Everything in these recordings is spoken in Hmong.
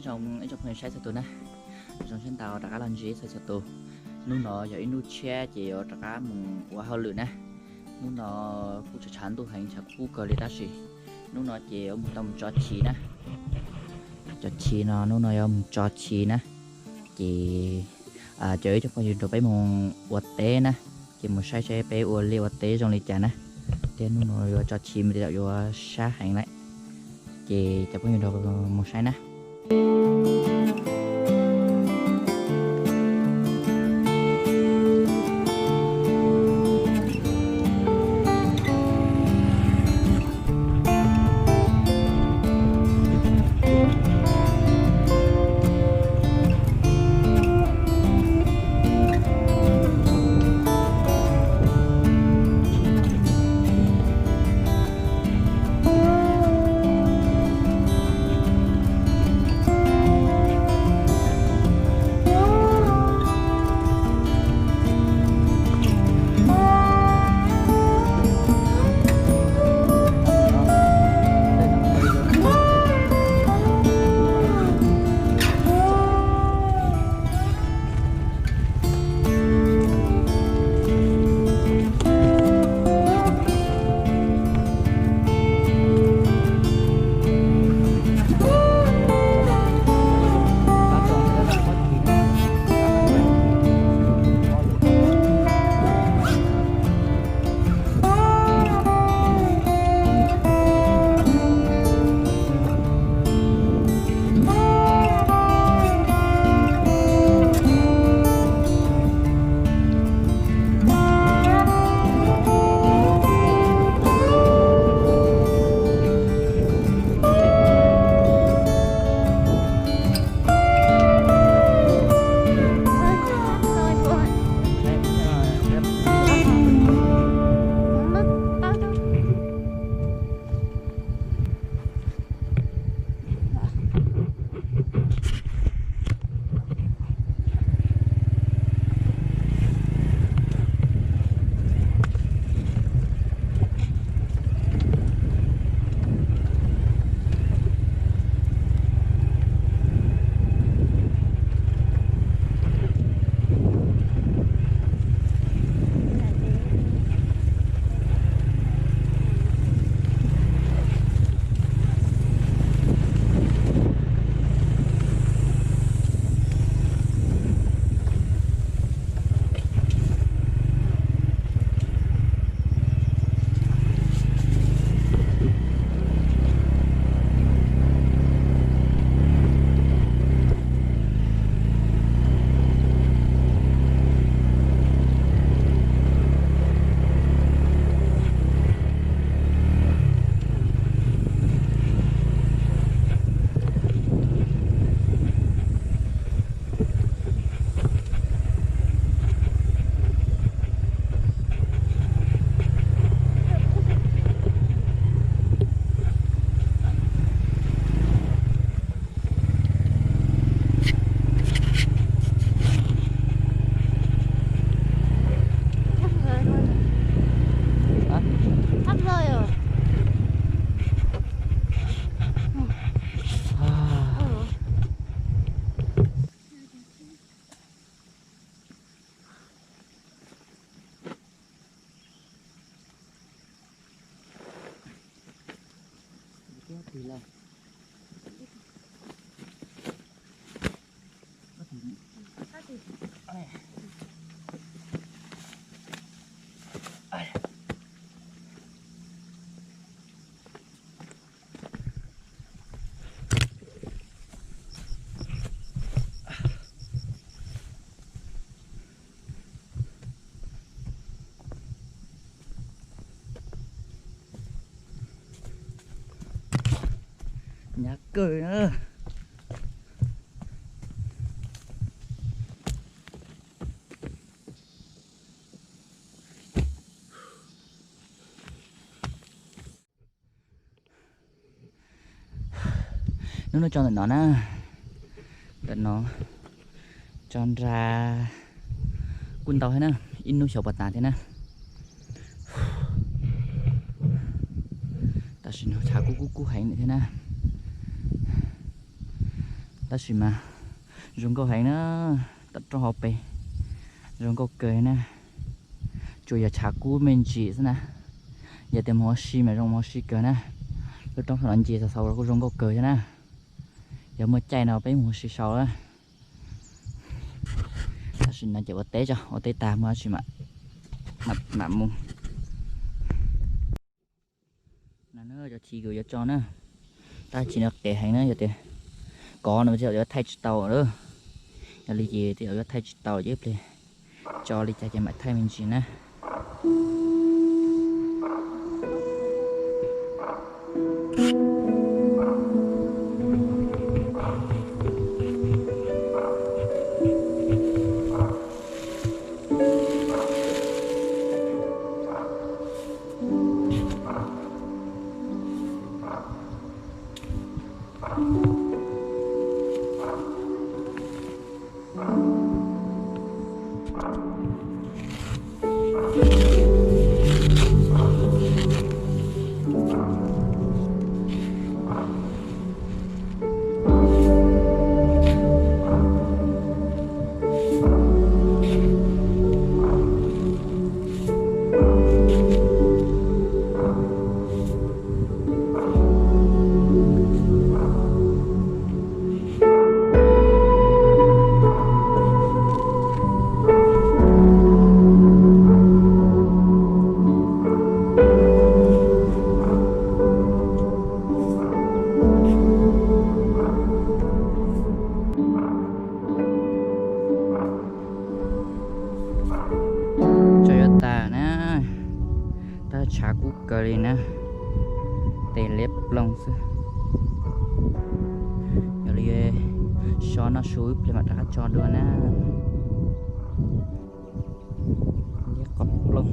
Zoo ib tsoom phooj ywg saib txhua tus na, zoo siab ntau rov qab los ntsib txhua txhua tus. Hnub no yog ib hnub tshiab ces yuav rov qab mus ua hauj lwm na. Hnub no kuj tshav tshav ntuj heev, tshav kub kawg li tab sis hnub no ces yuav mus tau mus tso chiv na. Tso chiv no, hnub no yuav mus tso chiv na. Ces cov ib tsoom phooj ywg nrog peb mus ua teb na, ces mus saib saib peb ua liaj ua teb zoo li cas na. Thiab hnub no yuav tso chiv mas tej zaum yuav sab heev lawm, ces cov phooj ywg nrog mus saib na. Hnyav kawg na. Hnub no tso ntawm no na, ntawm no tso nra kuj ntau thiab na, ib hnub xyov puas tas thiab na. Tam sim no tshav kub kub kub heev thiab na. Tab sis mas zoo nkauj heev na, tom roob hauv pes zoo nkauj kawg na. Tsuas yog tshav kub me ntsis xwb na. Yog tias mus ua si mas zoo mus ua si kawg na. Lub roob sab no ncig xaus xaus los kuj zoo nkauj kawg thiab na. Yog muaj caij no peb mus ua si sau na. Tab sis no ces ua teb tso, ua teb tag mus dab tsi mam mus. No na, cov chiv kuv yuav tso na, tab sis no qis heev na, yog tias kov no mas tej zaum yuav thaij tsis tau lawm. Yog li ces tej zaum yuav thaij tsis tau, ces ib pliag tso li cas ces mam thaij me ntsis na. Tso yuav tas na, tab tshav kub kawg li na, tes liab ploog xwb. Yog li so noj su ib pliag mam rov qab tso dua na. Liab qhov ploog.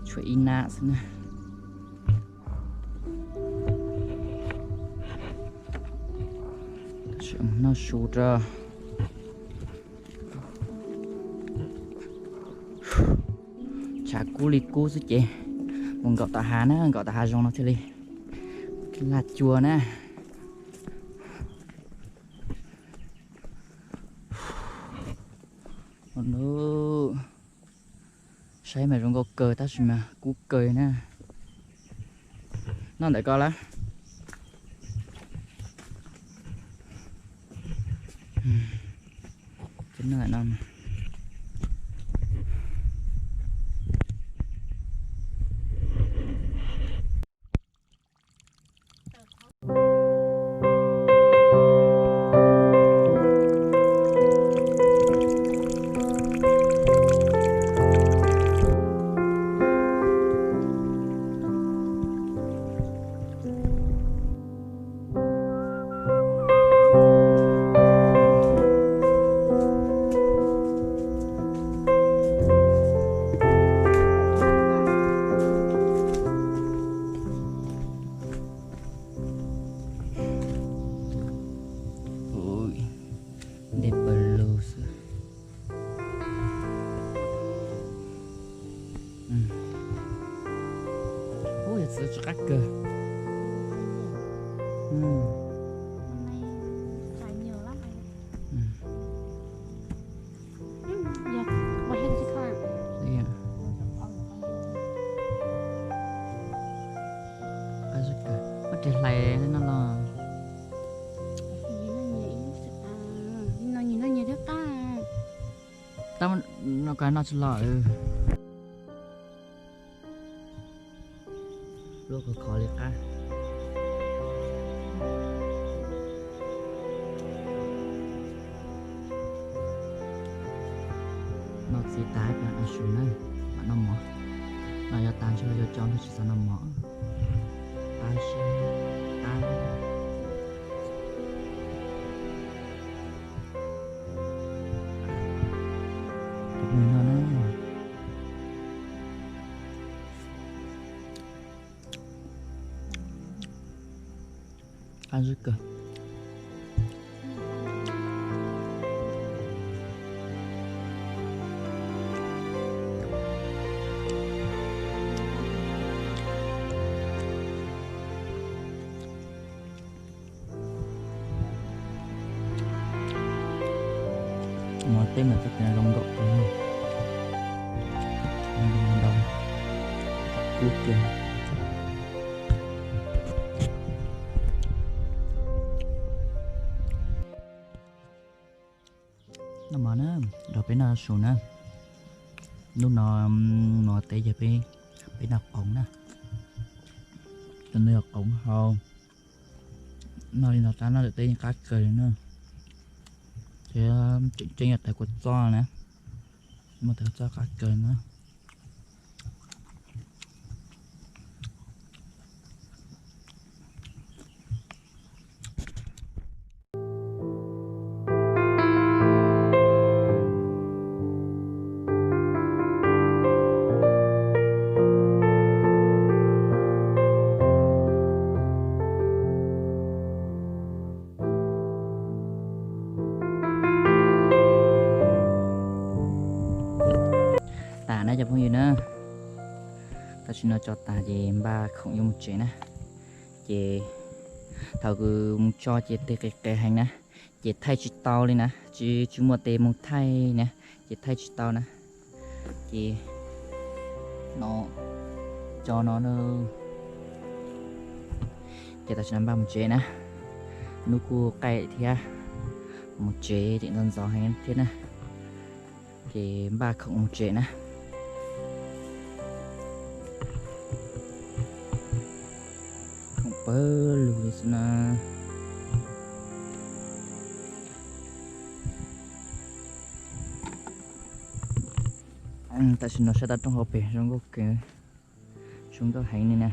Tshuav ib nab xwb na. Noj su rau. Tshav kub li kub xwb ces mus nkaum tom hav na, nkaum tom hav zoov no thiaj li laj cua na. Saib mas zoo nkauj kawg tab sis mas kub kawg na. Noj ntawm ko lawm. Ces noj ntawm no. Ub, dej pawg lug xwb. Ub, yog txiv tsw qab kawg. Tig hlais no los. Tab no koj noj tsis los. Luaj khov khov li qab. Noj txiv tas cov no su na, mam noj mov. Noj yov tas ntshe yuav tso ntshe tsis xav noj mov. Tab sis tab. Cov phooj ywg noj na. Qab zib kawg. Mov teb mas txoj kev zoo nkauj kawg, ntau kub kiag. Noj mov na, nrog peb noj su na. Hnub no mov teb yog peb, peb noj qoov na. Cov no yog qoov hau. Noj li no qab, noj ntawm teb yeej qab kawg li na. Ces tseem ceeb yog tais kua txob na, muaj tais kua txob qab kawg na. Tas na cov phooj ywg na, tam sim no tso tas ces npaj khoom yuav mus tsev na. Ces thaum kws mus tso ces tes qis qis heev na, ces thaij tsis tau li na, tsis, tsis muaj tes mus thaij na, ces thaij tsis tau na. Ces no, tso no na. Ces tam sim no npaj mus tsev na, hnub kuj qaij thiab, mus tsev tseem ntxov ntxov heev thiab na. Ces npaj khoom mus tsev na. Khoom pawg lug li xwb na. Tam sim no saib tau rooj hauv pes zoo nkauj kawg, zoo nkauj heev li na.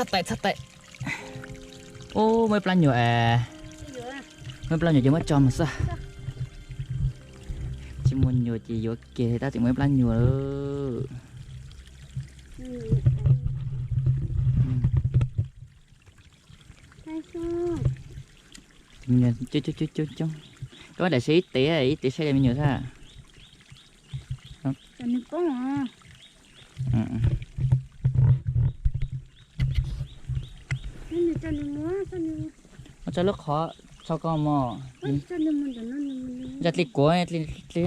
Txhob tais, txhob tais. Ub, muaj ib plab nyuam es. Muaj ib plab nyuam ces muab tso mus xwb. Tsis muaj nyuam ces yuav kiag tab tseem muaj ib plab nyuam lawm. Coob coob coob coob. Koj daim saib ib tes, ib tes saib daim me nyuam xwb. Muab tso lub qhov, tso ko mog. Ntsa dli kuav, dli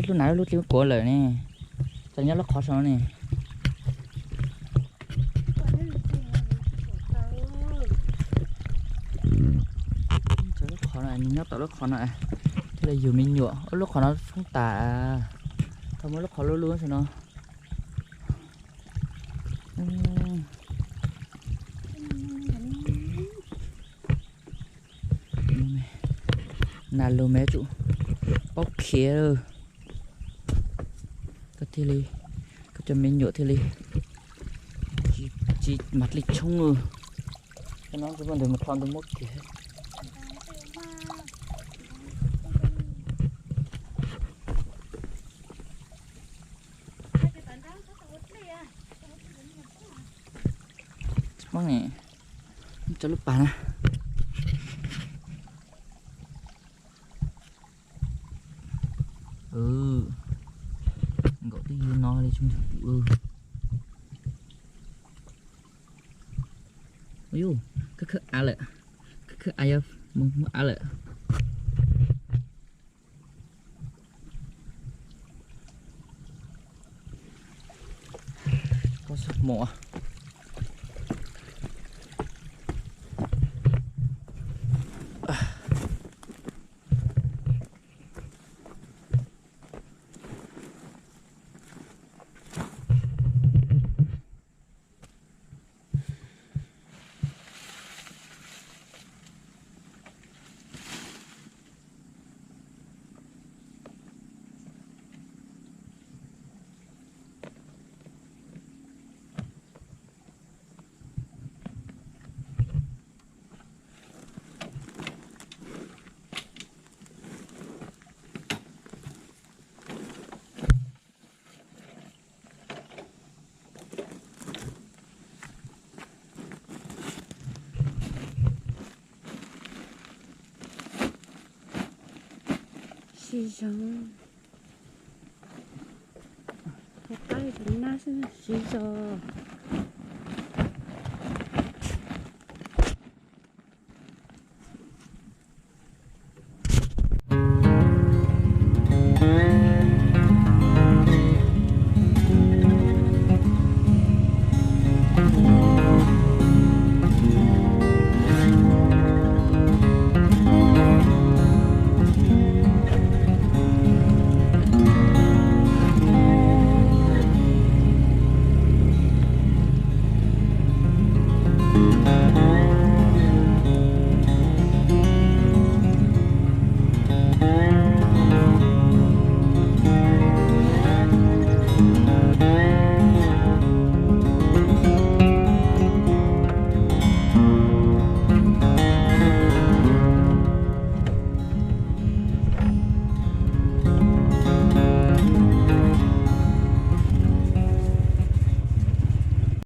lub nav lub dli kuav lawm ne. Tso nyob lub qhov saum ne. Tso lub qhov no, nws nyob tom lub qhov no, thiaj li yug me nyuam. Lub qhov no foob tas, tau muab lub qhov lub lub saum no. Nas lug mas yuav tsum paub khiav lawm. Koj thiaj li, koj cov me nyuam thiaj li tsis mam li tshoob lawm. Koj no tsis muaj ntawd mus thov ntawd muab kiag. Tsis poob ne, tso lub pas na. Nkaum twb yug no li tsis muaj pum. Ua yus, khawb khawb av lawm, khawb khawb av yuav mus muab av lawm. Pob xab mos. Siv zog, qab li tus nab xwb, siv zog.